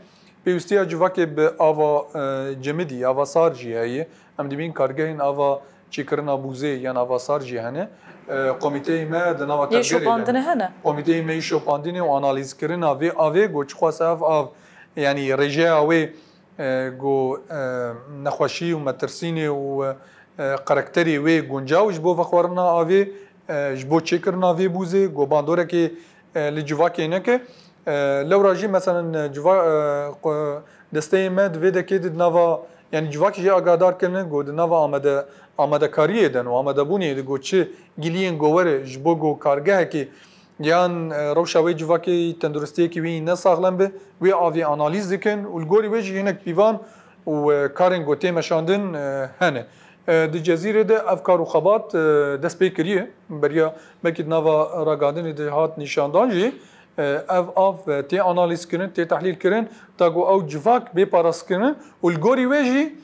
pêwîstiya civakê bi ava, e, cemidî, ava sar jî heye. Em dibîn kargehên ava çêkirina bûzê yan ava sar jî hene. E, komîteyê me di nava Yê kargerê de şopandinê hene. Komîteyê me yî şopandinê û analîzkirina vê avê ku çiqas ev av, yanî rêjeya wê, e, ku, e, nexweşî û metirsînê û, e, karakterê wê guncaw ji bo vexwarina avê, e, ji bo çêkirina vê bûzê, ku bandorekê, e, li civakê neke. E, lewra jî, meselen, civa-, e, qu-, desteyê me di vê dekê de di nava, yanî civakê jî agahdar kirine, ku di nava amade-, amadekariyê de û amadebûnê de, ku çi giliyên govere ji bo ku kargehekê yan, e, rewşa wê civakê tenduristiyekî wî ne saxlem be, wê avê analîz dikin û li gorî wê jî hinek pîvan û, e, karên ku tê meşandin, e, hene. E, di Cezîrê de ev kar û xebat, e, dest pê kiriye. Beriya belkî di nava ragihandinê de hat nîşandan jî, e, ev av, e, tê analîz kirin, tê tehlîl kirin, ta ku ew civak bê parastkirin û li gorî wê jî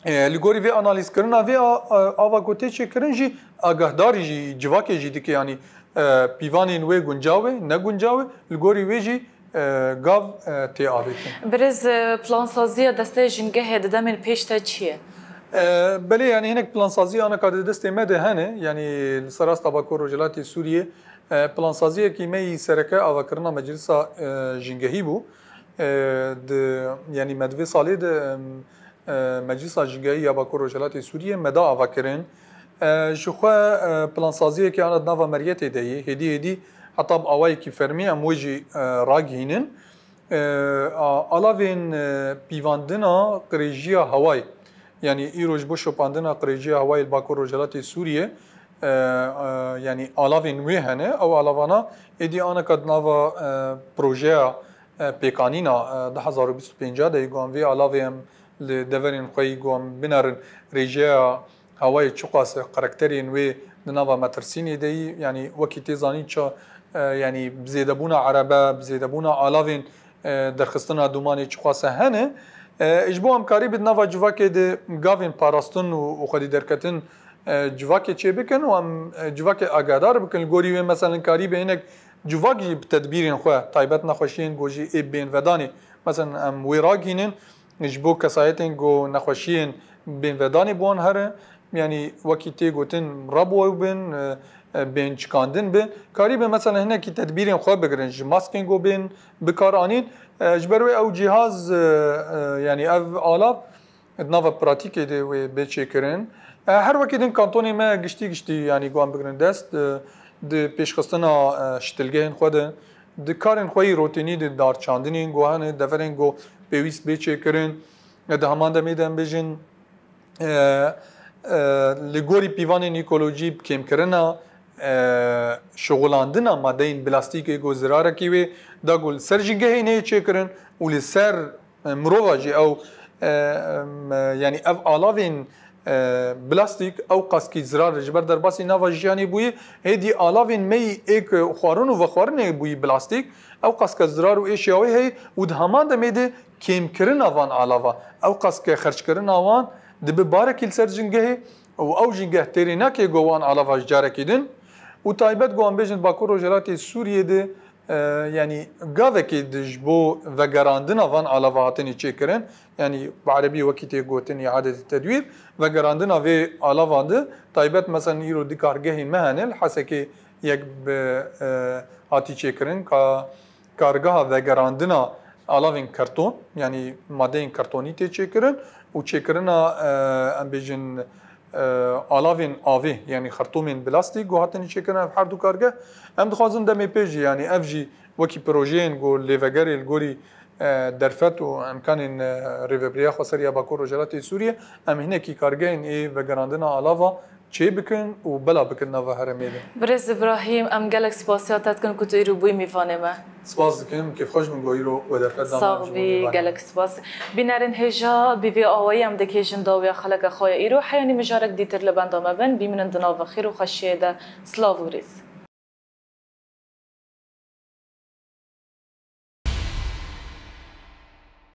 E, li gorî vê analîzkirina vê a, a, ava ku tê çêkirin jî agahdarî jî civakê jî dike, yanî, e, pîvanên wê guncaw e, ne guncaw e, li gorî wê jî, e, gav, e, tê avêtin. Birêz, e, plansaziya desteyê jîngehê di demên pêş de çi ye? E, belê, yanî hinek plansaziya anaka di destê me de hene, yanî li ser rasta Bakur Rojhilatê Sûriyê, e, plansaziyekî me yî sereke avakirina Meclisa, e, Jîngehî bû. E, di, yanî me di vê salê de, em, e, Meclisa Jîngehî ya Bakur Rojhilatê Sûriyê me da avakirin. E, ji xwe, e, plansaziyekê ana di nava meriyetê de yê. Hêdî hêdî heta bi awayekî fermî em wê jî, e, ragihînin. E, a, alavên, e, pîvandina qirêjiya hewayê, yanî îro ji bo şopandina qirêjiya hewayê li Bakur Rojhilatê Sûriyê, e, e, yanî alavên wê hene. Ew alavana êdî aneka di nava, e, projeya, e, pêkanîna, e, du hezar û bîst û pênc de yê, ku em vê alavê em li deverên xwe yî ku em binerin, rêjeya hewayê çiqas e, karakterên wê di nava metirsînê de yî, yanî wekî tê zanîn ça, e, yanî bi zêdebûna erebe, bi zêdebûna alavên, e, derxistina dûmanê çiqas e hene. E, ji bo em karî bi di nava civakê de gavên parastin û, û xwedî derketin, e, civakê çêbikin û em, e, civakê agahdar bikin. Li gorî wê, meselen, karî bi hinek civak jî bi tedbîrên xwe, taybet nexweşiyên ku jî ê bên vedanê, meselen, em wê ragihînin, ji bo kesayetên ku nexweşiyên bên vedanê bi wan here, yanî wekî tê gotin rabû bin, e, e, bên çikandin bi, karî bi, meselen, hinekî tedbîrên xwe bigirin, ji maskên ku bên bikaranîn. E, ji ber wê ew cîhaz, e, e, yanî ev alav di nava pratîkê de wê bê çêkirin. E, her wekî din kantonê me giştî giştî, yanî guan bigirin dest, e, di pêşxistina, e, şitilgehên xwe de, di karên xwe yî rotinî, di darçandinên guhan e, deverên ku pêwîst bê çêkirin. E, di heman demê de em bêjin, e, e, li gorî pîvanên ekolojî bi kêmkirina, e, şixulandina madeyên plastîkê ku zirarekî wê da ku li ser jîngehê neyê çêkirin û li ser, e, mirova jî ew, e, em, e, yanî ev alavên, e, plastîk ew qaskî zirar ji ber derbasî nava jiyanê bûyî, hêdî alavên me yî ê ku xwarin û vexwarinê bûyî plastîk, ew qaska zirar û êşiya wê heye û di heman demê de kêmkirina van alava, ew qaske xerckirina wan dibe barekî li ser jîngehê û ew jîngeh têrê nake go wan alava ji carekî din û taybet go em bêjin Bakur Rojhilatê Sûriyê de, e, yanî gavekê di ji bo vegerandina van alava hatinî çêkirin, yanî bi erebî wekî tê gotin îadetê tedwîr, vegerandina vê alavan de taybet, meselen, îro di kargehên me hene, li Hesekê yek bi, e, hatî çêkirin ka kargeha vegerandina alavên kerton, yanî madeyên kertonî tê çêkirin û çêkirina, e, em bêjin, e, alavên avê, yanî xertûmên plastîk ku hatin çêkirin ev her du kargeh. Em dixwazin demê pê jî, yanî ev jî wekî projeyên ku lêvegerê li gorî, e, derfet û emkanên, e, Rêvebiriya Xweseriya Bakur Rojhilatê Sûriyê, em hinekî kargehên ê vegerandina alava çê bikin û bela bikin nava herêmê de. Birêz Îbrahîm, em gelek spasiya te dikin ku tu îro bûyî mîvanê me. Spas dikim, kêfxweş bûm ku îro we derfet da me. Sax bî, gelek spas. Bînerên hêja, bi vê awayî em dikêjin dawiya xeleka xwe ya îro. Heya nî mijarek dîtir li benda me bin, bimînin di nava xêr û xweşiyê de. Silav û rêz.